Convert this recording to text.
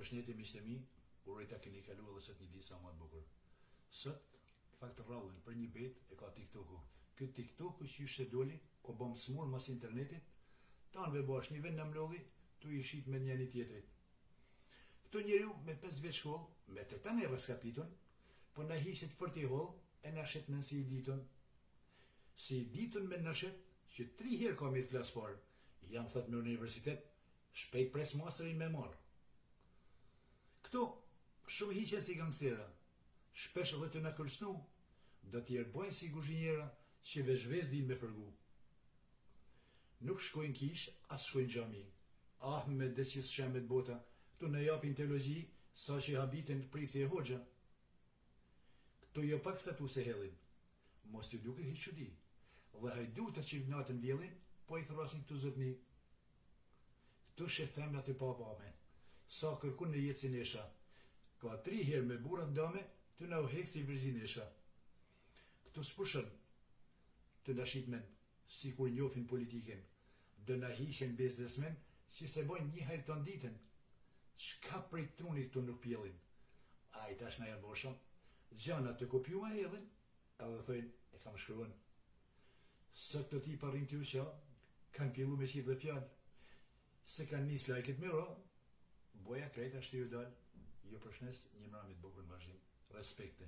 Përshnetje miqtë e mi, uroj ta keni kalu edhe sot një ditë sa më të bukur. Sot, në fakt rrallën për një bet e ka TikToku. Ky TikToku qysh se doli, o bëm smur mas internetit, tanëve bash një vend na mlodhi, tu i shit me njëni tjetrit. Këtu njeriu me 5 vjet shkollë, me të tanë e rraskapitun, po na hiqet fort i hollë e na shet men si i ditun. Si i ditun men na shet, që tri herë ka mirë klasë parë, jam thot me universitet, Shpejt pres masterin me marr. Këto shumë hiqen si gangstera, shpesh edhe tu na kërcnu, do tjerë bojnë si guzhinjera që veç vezë dinë me fërgu. Nuk shkojnë kishë, as shkojnë xhami. Ah me de që s'shembet bota, këtu na japin teologji, sa që habiten prifti e hoxha. Këto jo pak statuse hedhin, mos t'ju duket hiç çudi. Dhe hajduta që natën vjellin, po i thërrasin këtu zotni. Këtu sheh femna të papame, Sa kërkun në jetë si nesha. Ka tri herë me burra t'ndame, Tu na u hek si virgjinesha. Këtu s'pushon tu na shit men, Sikur njofin politikën. Do na hiqen biznesmen, Që s'e bojnë një hajr ton ditën. Çka prej trunit këtu nuk pjellin. Ai tash na janë bo shumë. Gjana të kopjuma hedhin, Edhe thojnë e kam shkruan. Sot këto tipa rrinë tu u qa, kanë fillu me qitë dhe fjalë. Se kanë nis lajket me ra, boja krejt ashtu ju dal. Ju përshnes një mramje të bukur në vazhdim. Respekte.